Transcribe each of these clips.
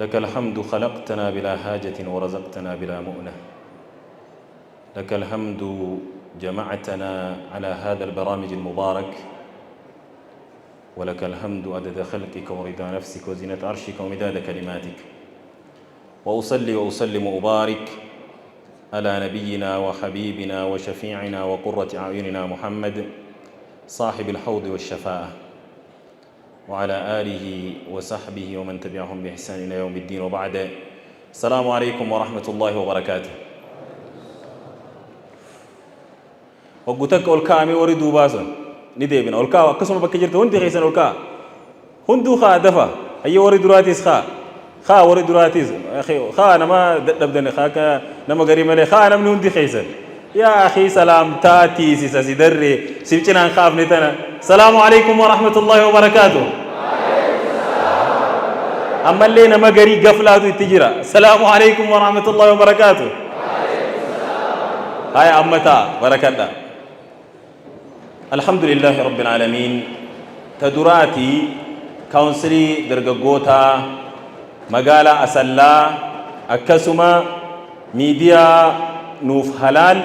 لك الحمد خلقتنا بلا حاجة ورزقتنا بلا مؤنة. لك الحمد جمعتنا على هذا البرامج المبارك، ولك الحمد عدد خلقك ورضا نفسك وزنة عرشك ومداد كلماتك. وأصلي وأسلم وأبارك على نبينا وحبيبنا وشفيعنا وقرة أعيننا محمد صاحب الحوض والشفاعة، وعلى آله وصحبه ومن تبعهم بإحسان إلى يوم الدين، وبعد. السلام عليكم ورحمة الله وبركاته. Wagguu takka ol kaa'amee warri duubaa sun ni deebina. Ol kaa'a, akkasuma bakka jirtu hundi keessan ol kaa'a. Hunduu kaa'a dafa. Hayyee, warri duraatis kaa'a. Kaa'a, warri duraatis kaa'a. Nama dadhabdan akka nama garii malee kaa'a namni hundi keessan. Yaa akhii, salaamtaa tiisisa si darree si cinaan kaafne tana. Salaamu alaikum wa rahmatullahi wa barakaatuh. Ammallee nama garii gaflaatu itti jira. Salaamu alaikum wa rahmatullahi wa barakaatuh. Haya, amma ta'a barakadha. Alhamdulillahi rabbil aalamiin. Ta duraati kaawunsilii dargaggootaa magaalaa Asallaa, akkasuma miidiyaa nuuf halaal,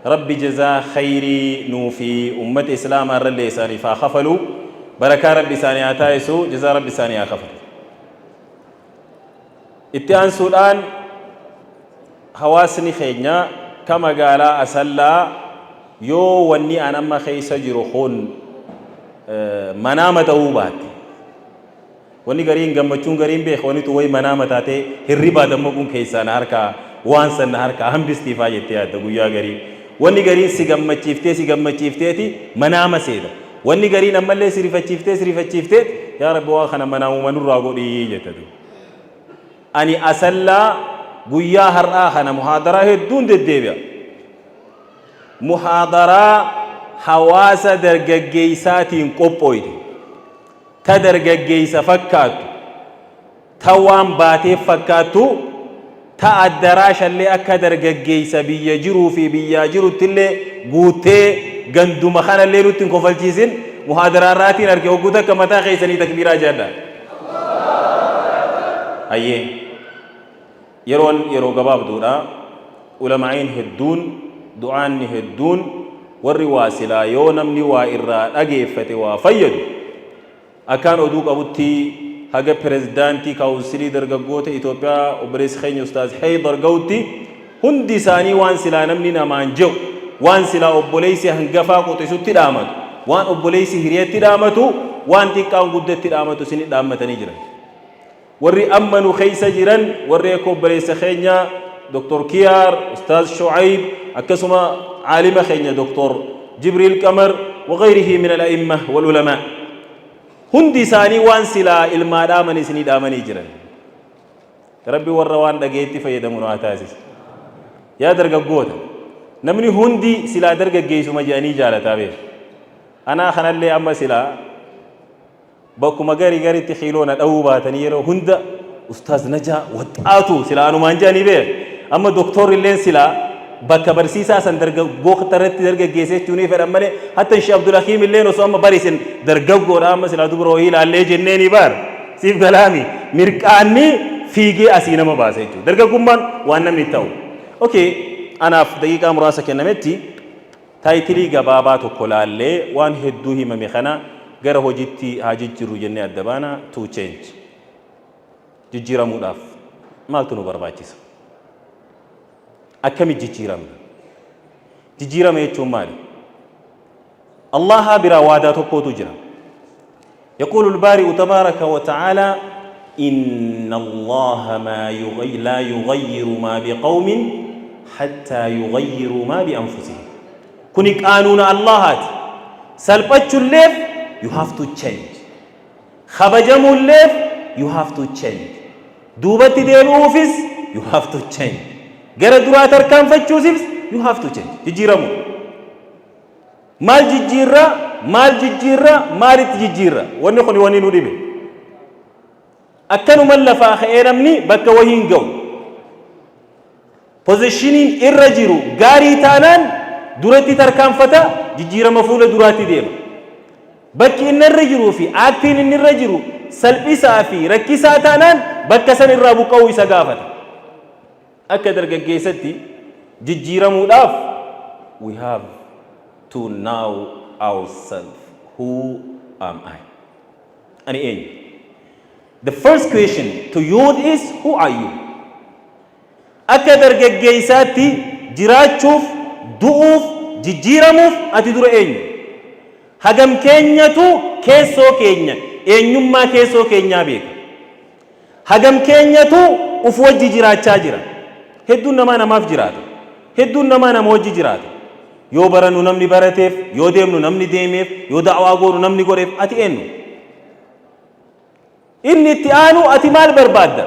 Rabbi jazaa khayrii nuufi ummata islaamaa irrallee isaaniif haa kafalu. Barakaa Rabbi isaanii haa taasisu, jazaa Rabbi isaanii haa kafalu. Itti aansuudhaan hawaasni keenya ka magaalaa Asallaa, yoo wanni an amma keessa jiru kun manaama ta'uu baatte, wanni gariin gammachuun gariin beeka, wanni tun wayi manaama taatee hirribaa dammaquun keessaa na harkaa waan san na harkaa hambistiifaa jettee yaadda. Guyyaa garii wanni gariin si gammachiiftee si gammachiifteeti manaama seeta. Wanni gariin ammallee si rifachiiftee si rifachiifteet, "Yaa Rabbi, waan kana manaamuma nurraa godhii," jetta. Ani Asallaa guyyaa har'aa kana muhaadaraa hedduun deddeebi'a. Muhaadaraa hawaasa dargaggeessaatiin qophooyte, ta dargaggeessa fakkaattu, ta waan baateef fakkaattu, ta addaraashallee akka dargaggeessa biyya jiruu fi biyyaa jiruttillee guuttee ganduma kanallee nutti hin kofalchiisin muhaadaraa irraatiin arge. Hogguu takka mataa keessanii takbiiraa jedha. Hayyee, yeroon yeroo gabaabduudha. Ulamaa'iin hedduun, du'aanni hedduun, warri waa silaa yoo namni waa irraa dhageeffate waa fayyadu, akkaan oduu qabutti haga pirezidaantii kaawunsilii dargaggoota Itoophiyaa obboleessi keenya Ustaaz Heydar ga'utti, hundi isaanii waan silaa namni namaan je'u, waan silaa obboleessi hangafaa quxisutti dhaamatu, waan obboleessi hiriyatti dhaamatu, waan xiqqaan guddatti dhaamatu isinit dhaammatanii jiran. Warri amma nu keessa jiran, warri akka obboleessa keenya Dr. Kiyaar, Ustaaz Shu'ayb, akkasuma caalima keenya Dr. Jibriil Qamar wa gayrihi min al-a'imma wal ulamaa. Hundi isaanii waan silaa ilmaa dhaaman isinii dhaamanii jiran. Rabbi warra waan dhageetti fayyadamu nu haa taasisu. Yaa dargaggoota, namni hundi silaa dargaggeessuma jedhanii jaalataa beeku. Anaa kanallee amma silaa bakkuma gari garitti kiiloo na dha'uu baatanii yeroo hunda "Ustaaz Najaa waxxaatu" silaa anumaan jedhanii beek. Amma doktorri illeen silaa bakka barsiisaa san dargaggoota irratti dargaggeesse jechuun ni fedhan malee, hatta Sheekh Abdulhakiim illeen osoo amma bariisin dargaggoodha, amma silaa dubra wayii ilaallee jenneeni baar siif galaami mirqaanni fiigee asii nama baasa jechuudha. Dargaggummaan waan namni ta'u. Okay, anaaf daqiiqaa muraasa kennametti title gabaabaa tokko laallee waan hedduu himame kana gara hojiitti haa jijjiirru jennee adda baana. To change, jijjiiramuudhaaf maaltu nu barbaachisa? Akkami jijjiiramna? Jijjiirama jechuun maali? Allaha biraa waadaa tokkotu jira. يقول البارئ تبارك وتعالى: إن الله ما يغي لا يغير ما بقوم حتى يغيروا ما بأنفسهم. Kuni qaanuuna Allahaati. Salphachuulleef you have to change, kabajamuulleef you have to change, duubatti deebi'uufis you have to change, gara duraa tarkaanfachuufis you have to change. Jijjiiramu maal jijjiirra? Maal jijjiirra? Maalitti jijjiirra? Wanni kun wanni nu dhibe, akkanuma lafaa ka'ee namni bakka wayii hin ga'u. Positioniin irra jiru gaarii taanaan duratti tarkaanfata, jijjiirama fuula duraatti deema. Bakki inni irra jiruu fi actiin inni irra jiru salphisaa fi rakkisaa taanaan bakka san irraa buqqa'uu isa gaafata. Akka dargaggeessatti jijjiiramuudhaaf we have to know ourselves. Who am I? Ani eenyu? The first question to youth is, who are you? Akka dargaggeessaatti jiraachuuf, du'uuf, jijjiiramuuf ati dura eenyu? Hagam keenyatu keessoo keenya, eenyummaa keessoo keenyaa beeka? Hagam keenyatu uf wajji jiraachaa jira? Hedduun namaa namaaf jiraata. Hedduun namaa nama wajji jiraata. Yoo barannu namni barateef, yoo deemnu namni deemeef, yoo da'waa goonu namni godheef. Ati eenyu? Inni itti aanu, ati maal barbaadda?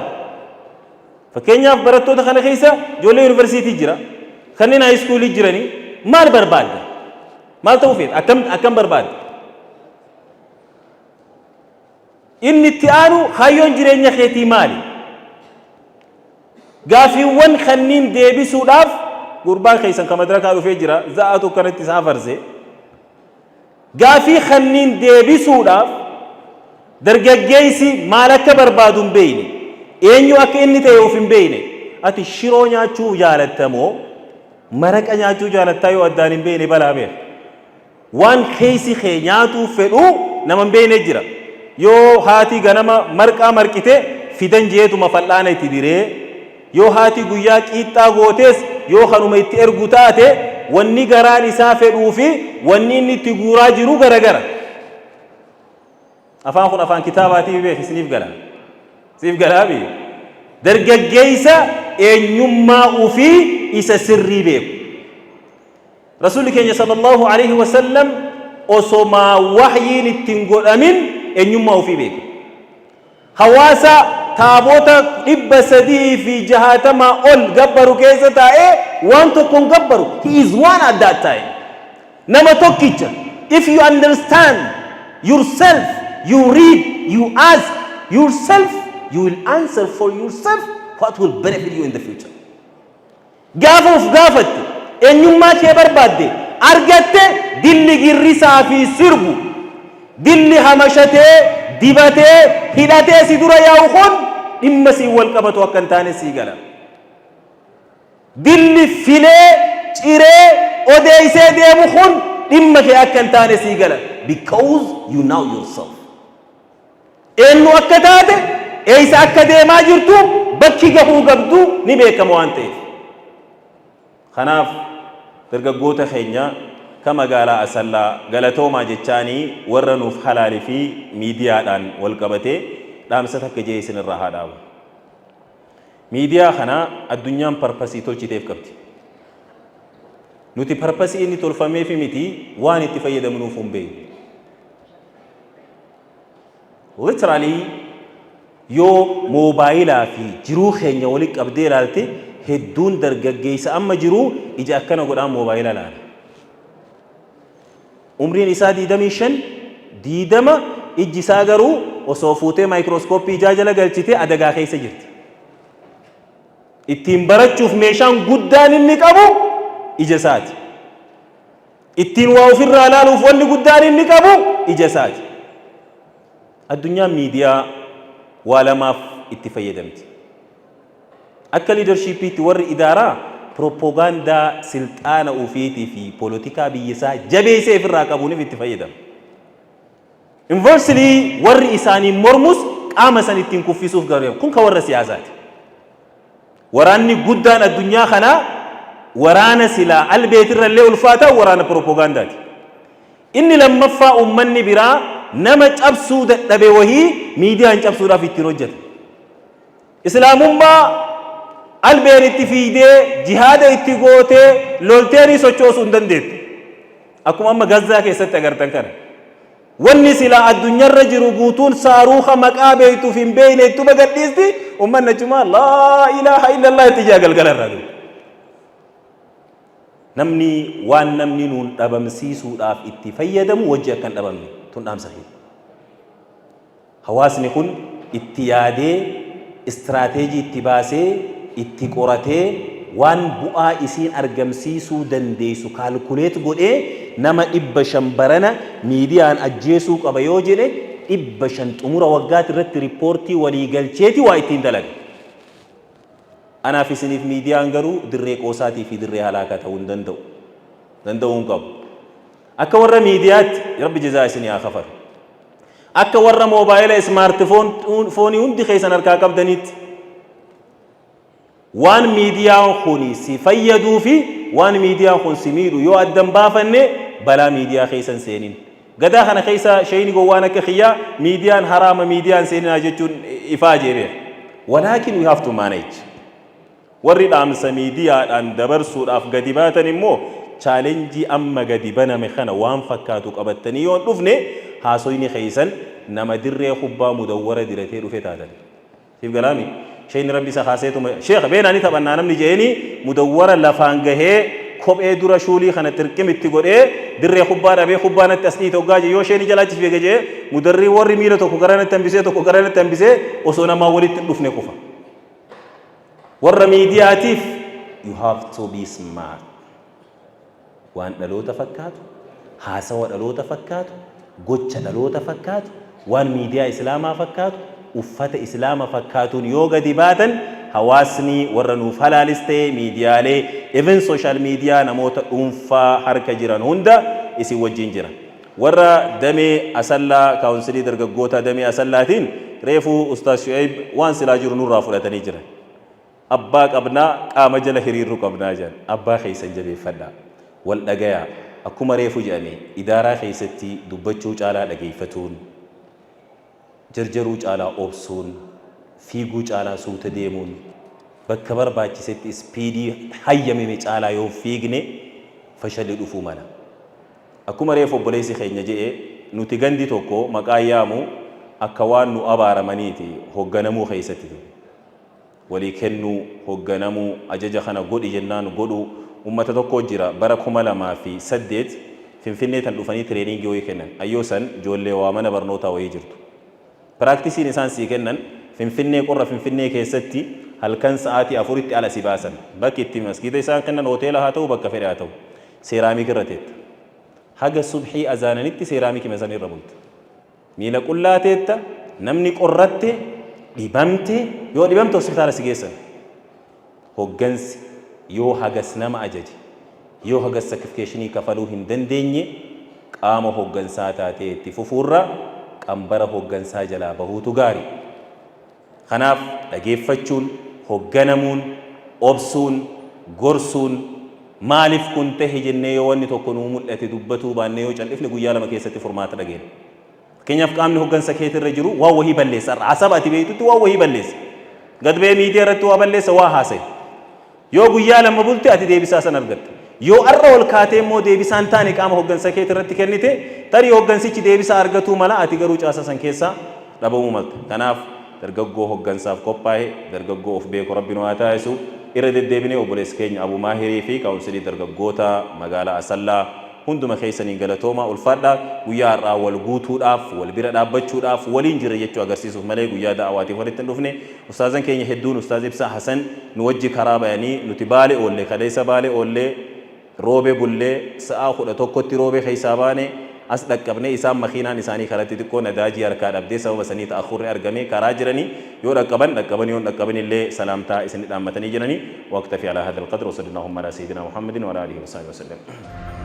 Fakkeenyaaf, barattoota kana keessa ijoollee yuunivarsiitii jira, kanneen high schoolii jiranii. Maal barbaadda? Maal ta'uu feeta? Akkam akkam barbaadda? Inni itti aanu, hayyoon jireenya keetii maali? Gaafiiwwan kanniin deebisuudhaaf gurbaan keessan ka madrakaa dhufee jira, za'atu kanatti isaa farse. Gaafii kanniin deebisuudhaaf dargaggeessi maal akka barbaadu hin beeyne, eenyu akka inni ta'e of hin beeyne, ati shiroo nyaachuu jaalattamoo maraqa nyaachuu jaalattaa yoo addaan hin beeyne, balaa beeka. Waan keessi kee nyaatuu fedhu nama hin beeyne jira. Yoo haati ganama marqaa marqite fidan jeetuma fal'aana itti diree, yoo haati guyyaa qiixxaa gootes yoo kanuma itti ergu taate, wanni garaan isaa fedhuu fi wanni inni itti guuraa jiru garagara. Afaan kun afaan kitaabaatiif beek, isiniif gala. Siif galaa bi? Dargaggeessa eenyummaa ufii isa sirrii beeku. Rasuulli keenya sallallahu alaihi wasallam osomaa wahyiin ittiin godhamin eenyummaa ofii beeka. Hawaasa taabota 360 ol gabbaru keessa taa'ee waan tokko hin gabbaru. He is one at that time. Nama tokkicha. If you understand yourself, you read, you ask yourself, you will answer for yourself what will benefit you in the future. Gaafa of gaafatte, eenyummaa kee barbaadde argatte, dilli girrisaa fi sirbu, dilli hamashatee, dibatee, hidhatee si dura yaa'u kun dhimma siin wal qabatu akka hin taane sii gala. Dilli filee, ciree, odeessee deemu kun dhimma kee akka hin taane sii gala. Because you know yourself. Eenyu akka taate, eessa akka deemaa jirtu, bakki gahuu qabdu ni beekama waan ta'eef. Kanaaf dargaggoota keenya ka magaalaa Asallaa galatoomaa jechaanii, warra nuuf halaalii fi miidiyaadhaan wal qabatee dhaamsa takka jee isinirraa haa dhaabu. Miidiyaa kana addunyaan purposeii tolchiteef qabdi. Nuti purposeii inni tolfameefi miti waan itti fayyadamnuuf hin beeknu. Literally, yoo moobaayilaa fi jiruu keenya walitti qabdee ilaalte, hedduun dargaggeessa amma jiruu ija akkana godhaan moobaayila ilaala. Umriin isaa 25, 20, ijji isaa garuu osoo fuutee maayikirooskooppii ijaa jala galchitee adagaa keessa jirti. Ittiin barachuuf meeshaan guddaan inni qabu ija isaati. Ittiin waa ofirraa ilaaluuf wanni guddaan inni qabu ija isaati. Addunyaan miidiyaa waa lamaaf itti fayyadamti. Akka leadershipiitti warri idaaraa propoogaandaa silxaana ofiitii fi poolotikaa biyya isaa jabeessee ofirraa qabuuniif itti fayyadama. Inversely, warri isaanii mormus qaama san ittiin kuffisuuf gargaaru. Kun ka warra siyaasaati. Waraanni guddaan addunyaa kanaa, waraana silaa albeetirra illee ulfaataa, waraana propoogaandaati. Inni lammaffaa, uummanni biraa nama cabsuu dadhabe wahii miidiyaan cabsuudhaaf ittiin hojjeta. Islaamummaa albeen itti fiidee, jihaada itti gootee, lolteenii sochoosuu hin dandeettu. Akkuma amma Gazzaa keessatti agartan kana. Wanni silaa addunyaarra jiru guutuun saaruuka maqaa beektuuf hin beekne ittuma gadhiisti, uummanni achumaa laa ilaaha illallah itti jaa galgala irraa dhufu. Namni waan namni nuun dhabamsiisuudhaaf itti fayyadamu wajji akka hin dhabamne tun dhaamsa keenya. Hawaasni kun itti yaadee, istiraateejii itti baasee, itti qoratee, waan bu'aa isiin argamsiisuu dandeessu calculate godhee, nama 500 barana miidiyaan ajjeesuu qaba yoo jedhe 500 xumura waggaati irratti riippoortii walii galcheeti waa ittiin dalaga. Anaaf isiniif miidiyaan garuu dirree qoosaatii fi dirree halaakaa ta'uu hin danda'u. Danda'uu hin qabu. Akka warra miidiyaatti Rabbi jazaa isinii haa kafalu. Akka warra moobaayila ismaartifoonii hundi keessan harkaa qabdaniitti waan miidiyaan kun si fayyaduu fi waan miidiyaan kun si miidhu yoo addan baafanne, balaa miidiyaa keessan seenin. Gadaa kana keessa sheeyni gowwaan akka kiyyaa miidiyaan haraama, miidiyaan seeninaa jechuun ifaa jee beeka. Walaakin we have to manage. Warri dhaamsa miidiyaadhaan dabarsuudhaaf gadi baatan immoo challenge amma gadi baname kana waan fakkaatu qabattanii yoo hin dhufne, haasoyni keessan nama dirree kubbaa mudawwara diratee dhufe taatan. Siif galaami? Sheeyni Rabbi isa kaaseetuma sheekha beenaa ni taphannaa namni je'eenii mudawwara lafaan gahee, kophee dura shuulii kana xirqim itti godhee, dirree kubbaa dhabee kubbaa natti as dhiite hoggaa je'e, yoo sheeyni jalaa achi fiige je'e, mudarrii warri miila tokko gara natti hambisee, tokko gara natti hambisee, osoo namaa walitti hin dhufne kufa. Warra miidiyaatiif, you have to be smart. Waan dhaloota fakkaatu, haasawa dhaloota fakkaatu, gocha dhaloota fakkaatu, waan miidiyaa Islaamaa fakkaatu, uffata Islaama fakkaatuun yoo gadi baatan, hawaasni warra nuuf halaalis ta'e, miidiyaalee, even social media namoota dhuunfaa harka jiran hunda isin wajjin jira. Warra damee Asallaa, kaawunsilii dargaggoota damee Asallaatiin reefuu Ustaaz Shu'eeb waan silaa jiru nurraa fudhatanii jiran. Abbaa qabnaa, qaama jala hiriirru qabnaa jedhan. Abbaa keessan jabeeffadhaa. Wal dhagayaa. Akkuma reefu jedhame, idaaraa keessatti dubbachuu caalaa dhageeffatuun, jarjaruu caalaa obsuun, fiiguu caalaa suuta deemuun, bakka barbaachisetti speed hayyamame caalaa yoo fiigne fashalli dhufuu mala. Akkuma reefu obboleessi keenya je'e, nuti gandi tokko maqaa yaamu akka waan nu abaaramaniiti hogganamuu keessatti ture. Walii kennuu, hogganamuu, ajaja kana godhi jennaan godhuu. Ummata tokko jira, bara 2008 Finfinnee tan dhufanii training wayii kennan. Ayyoo san ijoollee waa mana barnootaa wayii jirtu. Practice iin isaan sii kennan, Finfinnee, qorra Finfinnee keessatti halkan sa'aatii 4tti ala si baasan. Bakki itti masgiida isaan kennan hoteela haa ta'u, bakka fedhe haa ta'u. Ceramic irra teetta. Haga subhii azaananitti ceramic san irra bulta. Miila qullaa teetta, namni qorratte, dhibamte, yoo dhibamte hospitaala si geessan. Hoggansi yoo hagas nama ajaje, yoo hagas sacrification kafaluu hin dandeenye, qaama hoggansaa taatee itti fufuurra qambara hoggansaa jalaa bahuutu gaari. Kanaaf dhageeffachuun, hogganamuun, obsuun, gorsuun, maaliif kun tahe jennee yoo wanni tokko nuu mul'ate dubbatuu baannee yoo cal'ifne, guyyaa 2 keessatti furmaata dhageenya. Fakkeenyaaf, qaamni hoggansa keetirra jiru waan wahii balleessa. Har'a asaba ati beektutti waan wahii balleessa. Gad ba'ee miidiyaa irratti waa balleessa, waa haasa'e. Yoo guyyaa 2 bulte ati deebisaa san argatta. Yoo har'a ol kaatee immoo deebisaan taane qaama hoggansa keetii irratti kennite, tarii hoggansichi deebisaa argatuu mala, ati garuu caasaa san keessaa dhabamuu malta. Kanaaf dargaggoo hoggansaaf qophaa'e, dargaggoo of beeku Rabbi nu haa taasisu. Irra deddeebinee obboleessi keenya Abu Maahirii fi kaawunsilii dargaggoota magaalaa Asallaa hunduma keessaniin galatoomaa, ulfaadhaa. Guyyaa har'aa wal guutuudhaaf, wal bira dhaabbachuudhaaf, waliin jirra jechuu agarsiisuuf malee guyyaa da'awaatiif walitti hin dhufne. Ustaazan keenya hedduun, Ustaaz Ibsaa Hasan nu wajji karaa bayanii, nuti Baale oolle, kaleessa Baale oollee, roobe bullee, sa'aa 11tti roobe keessaa baane as dhaqqabne. Isaan makiinaan isaanii karatti xiqqoo nadaajii harkaa dhabdee, sababa sanii ta'akhurri argame. Karaa jiranii, yoo dhaqqaban dhaqqaban, yoo hin dhaqqabin illee salaamtaa isin dhaammatanii jiranii. Waqtafi alaa hadha alqadr wa sallallahu ala sayyidina Muhammadin wa ala alihi wa sahbihi wa sallam.